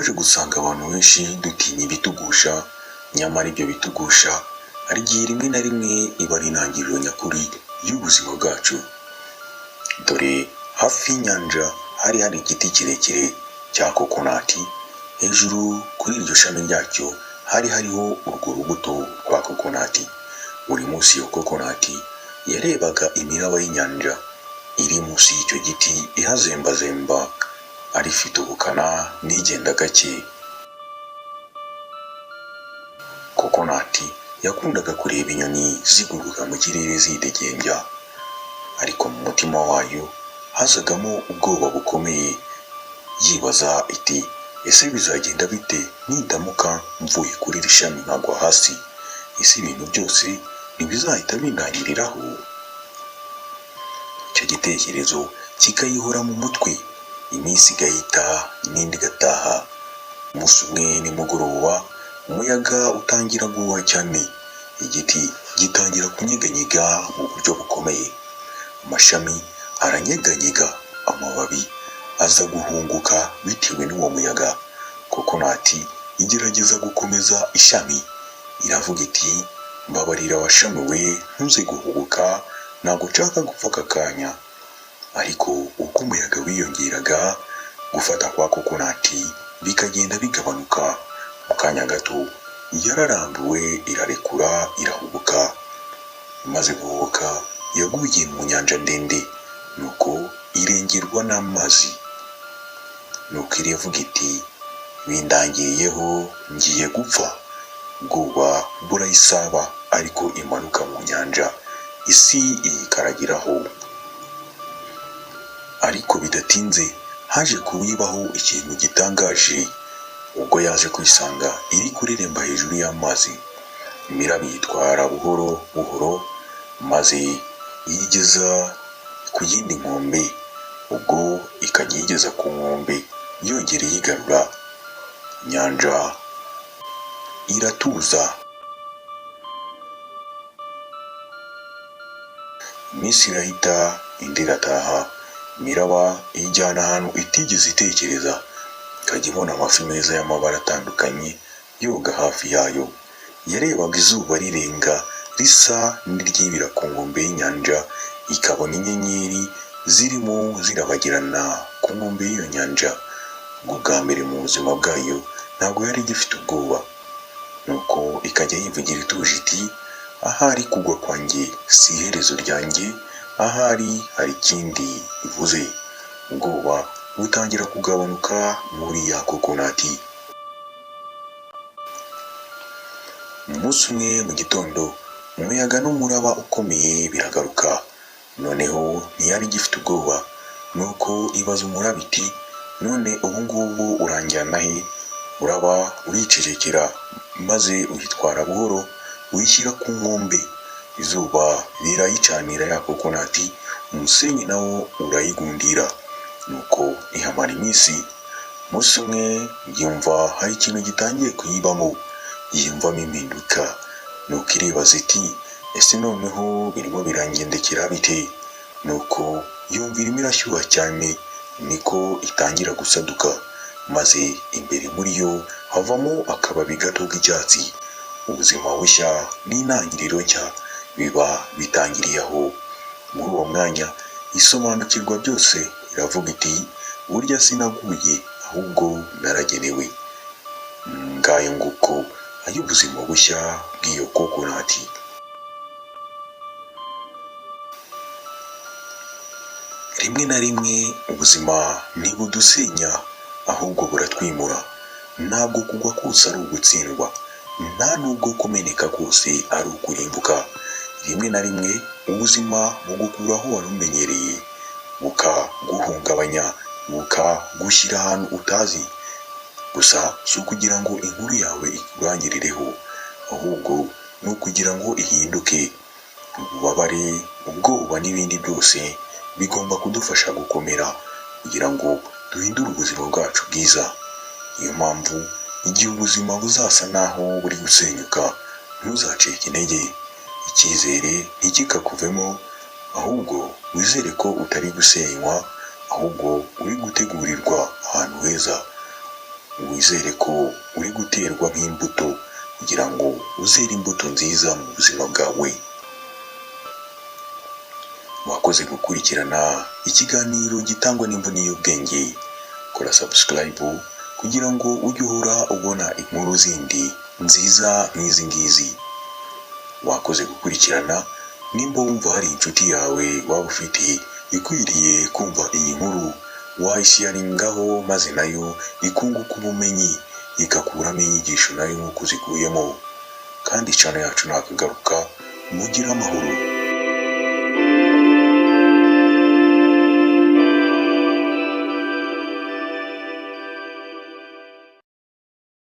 Naje gusanga abantu benshi dutinya ibitugusha, nyamara ibyo bitugusha hari igihe rimwe na rimwe iba ari intangiriro nyakuri y'ubuzima bwacu. Dore hafi y'inyanja hari hari igiti kirekire cya coconut, hejuru kuri iryo shami ryacyo hari hariho urwo rubuto rwa coconut. Buri munsi iyo coconut yarebaga imiraba y'inyanja iri munsi y'icyo giti ihazembazemba, ari ifite ubukana n'igenda gake. Coconut yakundaga kureba inyoni ziguruka mu kirere zidegembya, ariko mu mutima wayo hazagamo ubwoba bukomeye, yibaza iti: "Ese bizagenda bite nindamuka mvuye kuri iri shami nkagwa hasi? Ese ibintu byose ntibizahita bindangiriraho?" Icyo gitekerezo kikayihora mu mutwe, iminsi igahita n'indi igataha. Umunsi umwe nimugoroba umuyaga utangira guhuha cyane, igiti gitangira kunyeganyega mu buryo bukomeye, amashami aranyeganyega, amababi aza guhunguka bitewe n'uwo muyaga. Coconut igerageza gukomeza ishami, iravuga iti: "Mbabarira wa shami we, ntuze guhubuka, ntabwo nshaka gupfa aka kanya." Ariko uko umuyaga wiyongeraga, gufata kwa coconut bikagenda bigabanuka. Mu kanya gato yararambiwe, irarekura, irahubuka. Imaze guhubuka yaguye mu nyanja ndende, nuko irengerwa n'amazi. Nuko iravuga iti: "Bindangiriyeho, ngiye gupfa." Ubwoba burayisaba, ariko imanuka mu nyanja, isi iyikaragiraho. Ariko bidatinze haje kuyibaho ikintu gitangaje, ubwo yaje kwisanga iri kureremba hejuru y'amazi. Imiraba iyitwara buhoro buhoro maze iyigeza ku yindi nkombe, ubwo ikajya iyigeza ku nkombe yongera iyigarura. Inyanja iratuza. Iminsi irahita indi irataha, imiraba iyijyana ahantu itigeze itekereza, ikajya ibona amafi meza y'amabara atandukanye yoga hafi yayo. Yarebaga izuba rirenga risa n'iryibira ku nkombe y'inyanja, ikabona inyenyeri zirimo zirabagirana ku nkombe y'iyo nyanja. Ubwo bwa mbere mu buzima bwayo ntabwo yari igifite ubwoba, nuko ikajya yivugira ituje iti: "Ahari kugwa kwanjye si iherezo ryanjye, ahari hari ikindi bivuze." Ubwoba butangira kugabanuka muri ya coconut. Umunsi umwe mu gitondo umuyaga n'umuraba ukomeye biragaruka, noneho ntiyari igifite ubwoba, nuko ibaza umuraba iti: "None ubu ngubu uranjyana he?" Uraba uricecekera maze uyitwara buhoro uyishyira ku nkombe. Izuba rirayicanira ya coconut, umusenyi nawo urayigundira, nuko ihamara iminsi. Umunsi umwe yumva hari ikintu gitangiye kuyibamo, yiyumvamo impinduka, nuko iribaza iti: "Ese noneho birimo birangendekera bite?" Nuko yumva irimo irashyuha cyane, niko itangira gusaduka, maze imbere muri yo havamo akababi gato k'icyatsi. Ubuzima bushya n'intangiriro nshya biba bitangiriye aho. Muri uwo mwanya isobanukirwa byose, iravuga iti: "Burya sinaguye, ahubwo naragenewe." Ngayo nguko ay'ubuzima bushya bw'iyo coconut. Rimwe na rimwe ubuzima ntibudusenya, ahubwo buratwimura. Ntabwo kugwa kose ari ugutsindwa, nta nubwo kumeneka kose ari ukurimbuka. Rimwe na rimwe ubuzima bugukura aho wari umenyereye, bukaguhungabanya, bukagushyira ahantu utazi. Gusa si ukugira ngo inkuru yawe ikurangirireho, ahubwo ni ukugira ngo ihinduke. Ububabare, ubwoba n'ibindi byose bigomba kudufasha gukomera kugira ngo duhindure ubuzima bwacu bwiza. Niyo mpamvu igihe ubuzima buzasa naho buri gusenyuka, ntuzacike intege. Icyizere ntikikakuvemo, ahubwo wizere ko utari gusenywa, ahubwo uri gutegurirwa ahantu heza. Wizere ko uri guterwa nk'imbuto kugira ngo uzere imbuto nziza mu buzima bwawe. Wakoze gukurikirana ikiganiro gitangwa n'imboni y'ubwenge. Kora subscribe kugira ngo ujye uhora ubona inkuru zindi nziza nk'izi ngizi. Wakoze gukurikirana. Nimba wumva hari inshuti yawe waba ufite ikwiriye kumva iyi nkuru, wayisharingaho maze nayo ikunguka ubumenyi, igakuramo inyigisho nayo nk'uko uzikuyemo. Kandi channel yacu nakagaruka. Mugire amahoro.